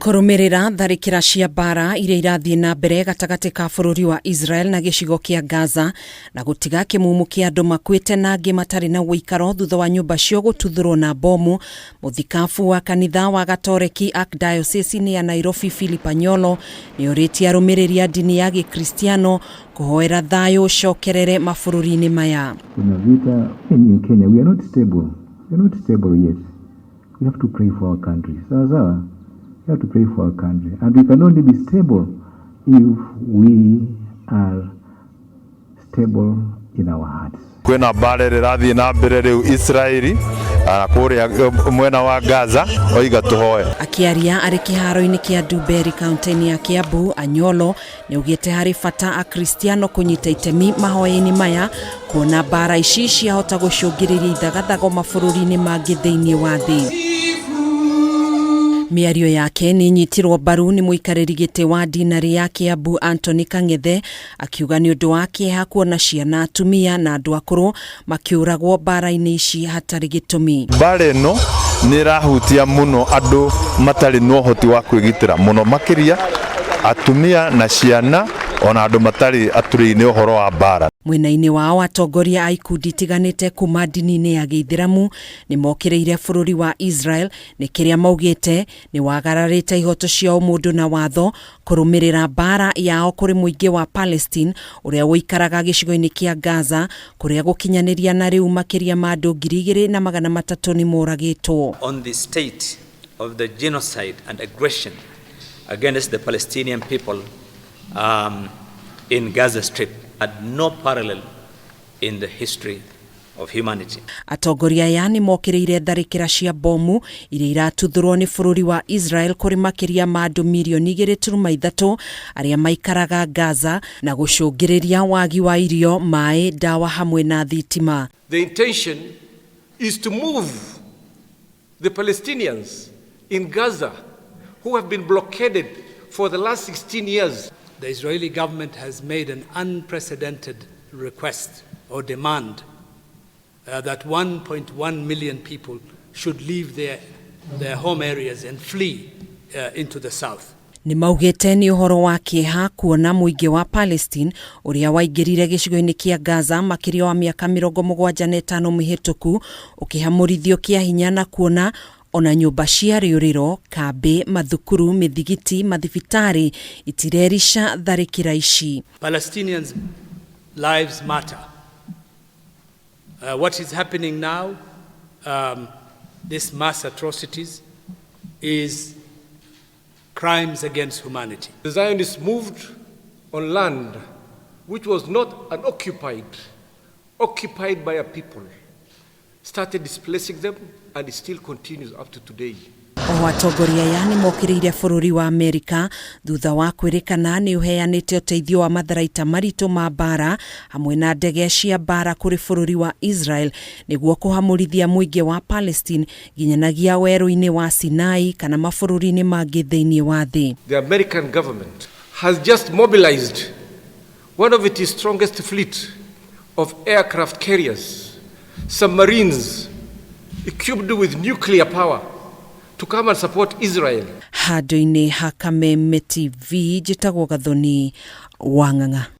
Kũrũmĩrĩra tharĩkĩra cia mbaara iria irathiĩ na mbere gatagatĩ ka bũrũri wa Israel na gĩcigo kĩa Gaza na gũtiga kĩmumu kĩa andũ makuĩte na angĩ matarĩ na ũikaro thutha wa nyũmba cio gũtuthũrwo na bomu, mũthikabu wa kanitha wa Gatoreki Archdiocese-inĩ ya Nairobi Philip Anyolo nĩ orĩtie arũmĩrĩri a ndini ya Gĩkristiano kũhoera thayũ ũcokerere mabũrũri-inĩ maya. Kuna vita in Kenya, we are not stable. We are not stable yet. We have to pray for our country. Sawa sawa. We have to pray for our country. And we can only be stable if we are stable in our hearts. Kwĩna mbara ĩrĩa ĩrathiĩ na mbere rĩu Israeli na kũrĩa mwena wa Gaza, oiga tũhoe. Akĩaria arĩ kĩharo-inĩ kĩa Ndumberi kaunti-inĩ ya Kiambu, Anyolo nĩ augĩte harĩ bata Akristiano kũnyita itemi mahoya-inĩ maya kuona mbara ici ciahota gũcũngĩrĩria ithagathago mabũrũri-inĩ mangĩ thĩinĩ wa thĩ. Mĩario yake nĩ ĩnyitirwo mbaru nĩ mũikarĩri gĩtĩ wa ndinarĩ ya Kiambu Anthony Kang'ethe, akiuga nĩ ũndũ wa kĩeha kuona ciana, atumia na andũ akũrũ makĩũragwo mbara-inĩ ici hatarĩ gĩtũmi. Mbara ĩno nĩ ĩrahutia mũno andũ matarĩ na ũhoti wa kwĩgitĩra, mũno makĩria atumia na ciana, ona andũ matarĩ aturĩi-inĩ ũhoro wa mbara. Mwena-inĩ wao, atongoria a ikundi itiganĩte kuma ndini-inĩ ya gĩithĩramu nĩ mokĩrĩire bũrũri wa Israel nĩ kĩrĩa maugĩte nĩ wagararĩte ihoto cia ũmũndũ na watho kũrũmĩrĩra mbara yao kũrĩ mũingĩ wa Palestine ũrĩa ũikaraga gĩcigo-inĩ kĩa Gaza, kũrĩa gũkinyanĩria na rĩu makĩria ma andũ 2300 nĩ moragĩtwo. On the state of the genocide and aggression against the Palestinian people in Gaza Strip had no parallel in the history of humanity. Atongoria aya nĩ mokĩrĩire tharĩkĩra cia bomu iria iratuthũrwo nĩ bũrũri wa Israel kũrĩ makĩria ma andũ mirioni 2.3 arĩa maikaraga Gaza na gũcũngĩrĩria wagi wa irio, maĩ, ndawa hamwe na thitima. The intention is to move the Palestinians in Gaza who have been blockaded for the last 16 years. The Israeli government has made an unprecedented request or demand that 1.1 million people should leave their home areas and flee into the south. Nĩ maugĩte nĩ ũhoro wa kĩeha kuona mũingĩ wa Palestine ũrĩa waingĩrire gĩcigo-inĩ kĩa Gaza makĩria wa mĩaka 75 mĩhĩtũku ũkĩhamũrithio kĩa hinya na kuona ona nyũmba cia rĩũrĩro, kambĩ, mathukuru, mĩthigiti, mathibitarĩ itirerica tharĩkĩra ici. Palestinians' lives matter. What is happening now, this mass atrocities, is crimes against humanity. The Zionists moved on land which was not unoccupied, occupied by a people, started displacing them, and it still continues up to today. Oho atongoria aya nĩ mokĩrĩire bũrũri wa Amerika thutha wa kwĩrĩkana nĩ ũheanĩte ũteithio wa matharaita maritũ ma mbara hamwe na ndege cia mbara kũrĩ bũrũri wa Israel nĩguo kũhamũrithia mũingĩ wa Palestine nginyanagia werũ-inĩ wa Sinai kana mabũrũri-inĩ mangĩ thĩinĩ wa thĩ. The American government has just mobilized one of its strongest fleet of aircraft carriers, submarines equipped with nuclear power to come and support Israel. Handũ-inĩ ha Kameme TV, njĩtagwo Gathoni Wang'ang'a.